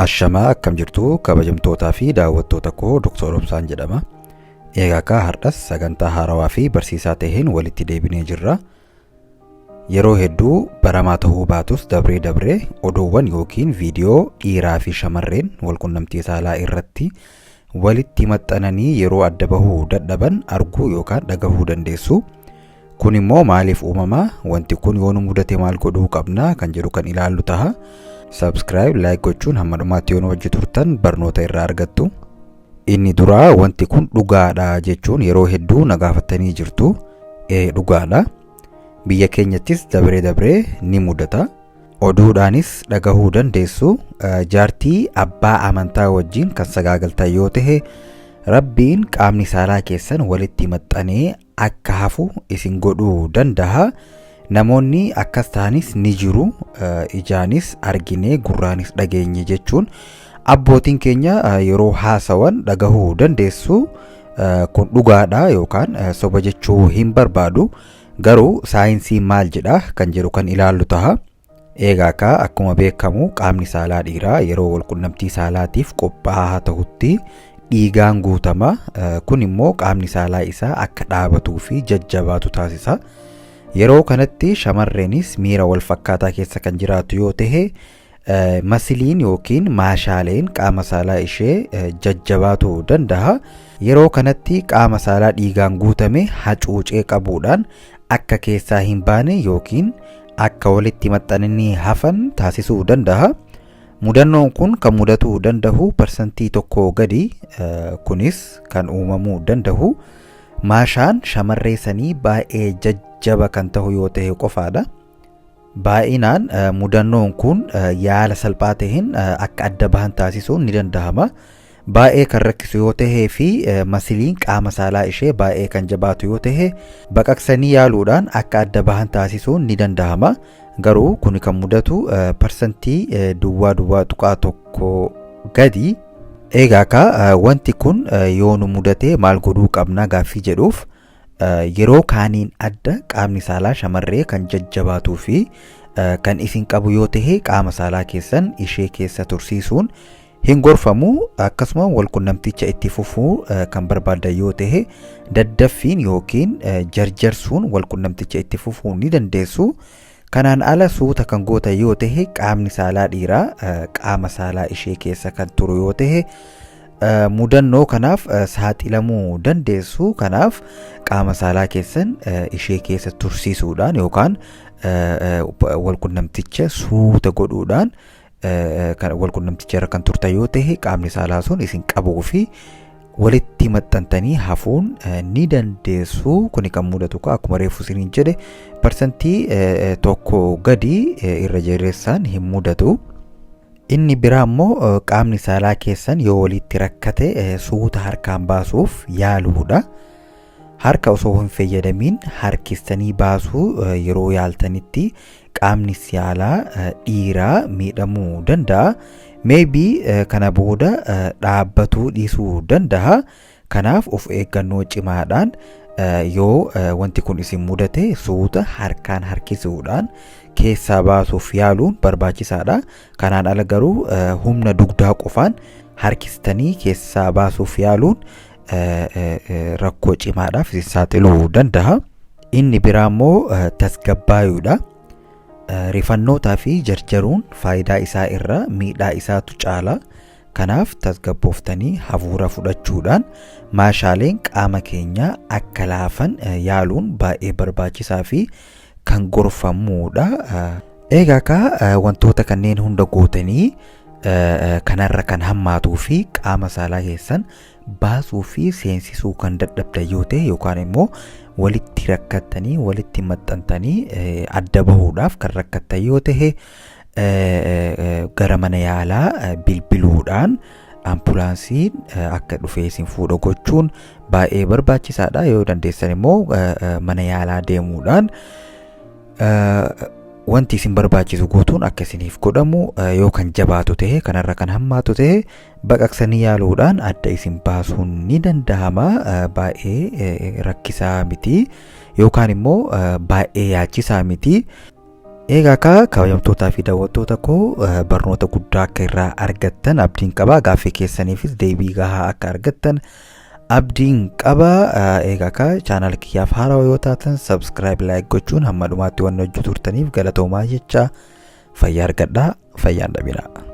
Ashamaa, akkam jirtu kabajamtootaa fi daawwattoota koo? Dr. Obsaan jedhama. Egaa akka har'as sagantaa haarawaa fi barsiisaa taheen walitti deebinee jirra. Yeroo hedduu baramaa ta'uu baatus, dabree dabree oduuwwan yookiin viidiyoo dhiiraa fi shamarreen walqunnamtii saalaa irratti walitti maxxananii yeroo adda bahuu dadhaban arguu yookaan dhagahuu dandeessu. Kun immoo maaliif uumama? Wanti kun yoo nu mudate maal godhuu qabna kan jedhu kan ilaallu taha. Subscribe, like gochuun hamma dhumaatti yoo nu wajji turtan barnoota irraa argattu. Inni duraa, wanti kun dhugaadha jechuun yeroo hedduu na gaafatanii jirtu. Ee, dhugaadha. Biyya keenyattis dabree dabree ni mudata. Oduudhaanis dhagahuu dandeessu. Jaartii abbaa amantaa wajjin kan sagaagaltan yoo tahe, Rabbiin qaamni saalaa keessan walitti maxxanee akka hafu isin godhuu danda'a. Namoonni akkas ta'anis ni jiru. Ijaanis arginee gurraanis dhageenye jechuun abbootiin keenya yeroo haasawan dhagahuu dandeessu. Kun dhugaadha yookaan soba jechuu hin barbaadu. Garuu saayinsii maal jedha kan jedhu kan ilaallu taha. Egaa akka akkuma beekamu, qaamni saalaa dhiiraa yeroo walqunnamtii saalaatiif qophaa'aa ta'utti dhiigaan guutama. Kun immoo qaamni saalaa isaa akka dhaabatuu fi jajjabaatu taasisa. Yeroo kanatti shamarreenis miira wal fakkaataa keessa kan jiraatu yoo ta'e, masiliin yookiin maashaaleen qaama saalaa ishee jajjabaatuu danda'a. Yeroo kanatti qaama saalaa dhiigaan guutame hacuucee qabuudhaan akka keessaa hin baane yookiin akka walitti maxxananii hafan taasisuu danda'a. Mudannoon kun kan mudatuu danda'u 1% gadi. Kunis kan uumamuu danda'u maashaan shamarree sanii baay'ee jajjaba kan ta'u yoo ta'e qofaadha. Baay'inaan mudannoon kun yaala salphaa ta'een akka adda bahan taasisuun ni danda'ama. Baay'ee kan rakkisu yoo ta'ee fi masiliin qaama saalaa ishee baay'ee kan jabaatu yoo ta'e, baqaqsanii yaaluudhaan akka adda bahan taasisuun ni danda'ama. Garuu kun kan mudatu 0.01% gadi. Egaa akka wanti kun yoo nu mudate maal godhuu qabna gaaffii jedhuuf, yeroo kaaniin adda qaamni saalaa shamarree kan jajjabaatuu fi kan isin qabu yoo ta'e, qaama saalaa keessan ishee keessa tursiisuun hin gorfamu. Akkasuma walqunnamticha itti fufuu kan barbaaddan yoo ta'e, daddaffiin yookiin jarjarsuun walqunnamticha itti fufuu ni dandeessu. Kanaan ala suuta kan gootan yoo ta'e, qaamni saalaa dhiiraa qaama saalaa ishee keessa kan turu yoo ta'e, mudannoo kanaaf saaxilamuu dandeessu. Kanaaf qaama saalaa keessan ishee keessa tursiisuudhaan yookaan walqunnamticha suuta godhuudhaan walqunnamticha irra kan turtan yoo ta'e, qaamni saalaa sun isin qabuu fi walitti maxxantanii hafuun ni dandeessu. Kuni kan mudatu akkuma reefu isiniin jedhe 1% gadi, irra jireessaan hin mudatu. Inni biraa immoo qaamni saalaa keessan yoo walitti rakkate suuta harkaan baasuuf yaaluudha. Harka osoo hin fayyadamiin harkistanii baasuu yeroo yaaltanitti qaamni saalaa dhiiraa miidhamuu danda'a. Maybe kana booda dhaabbatuu dhiisuu danda'a. Kanaaf of eeggannoo cimaadhaan yoo wanti kun isin mudate, suuta harkaan harkisuudhaan keessaa baasuuf yaaluun barbaachisaadha. Kanaan ala garuu humna dugdaa qofaan harkistanii keessaa baasuuf yaaluun rakkoo cimaadhaaf isin saaxiluu danda'a. Inni biraa immoo tasgabbaayuudha. Rifannootaa fi jarjaruun faayidaa isaa irra miidhaa isaatu caala. Kanaaf tasgabbooftanii hafuura fudhachuudhaan maashaaleen qaama keenyaa akka laafan yaaluun baay'ee barbaachisaa fi kan gorfamuudha. Egaa kaa wantoota kanneen hunda gootanii kanarra kan hammaatuu fi qaama saalaa keessan baasuu fi seensisuu kan dadhabdan yoo ta'e, yookaan immoo walitti rakkattanii walitti maxxantanii adda bahuudhaaf kan rakkattan yoo ta'e, gara mana yaalaa bilbiluudhaan ambulaansiin akka dhufee isin fuudha gochuun baay'ee barbaachisaadha. Yoo dandeessan immoo mana yaalaa deemuudhaan wanti isin barbaachisu guutuun akka isiniif godhamu, yoo kan jabaatu ta'e, kanarra kan hammaatu ta'e, baqaqsanii yaaluudhaan adda isin baasuun ni danda'ama. Baay'ee rakkisaa miti yookaan immoo baay'ee yaachisaa miti. Egaa kaa kabajamtootaa fi daawwattoota koo, barnoota guddaa akka irraa argattan abdiin qaba. Gaaffii keessaniifis deebii gahaa akka argattan abdiin qaba. Egaa kaa channel kiyyaaf haarawaa yoo taatan subscribe, like gochuun hamma dhumaatti waan hojii turtaniif galatoomaa jecha, fayyaa argadhaa, fayyaan dhabinaa.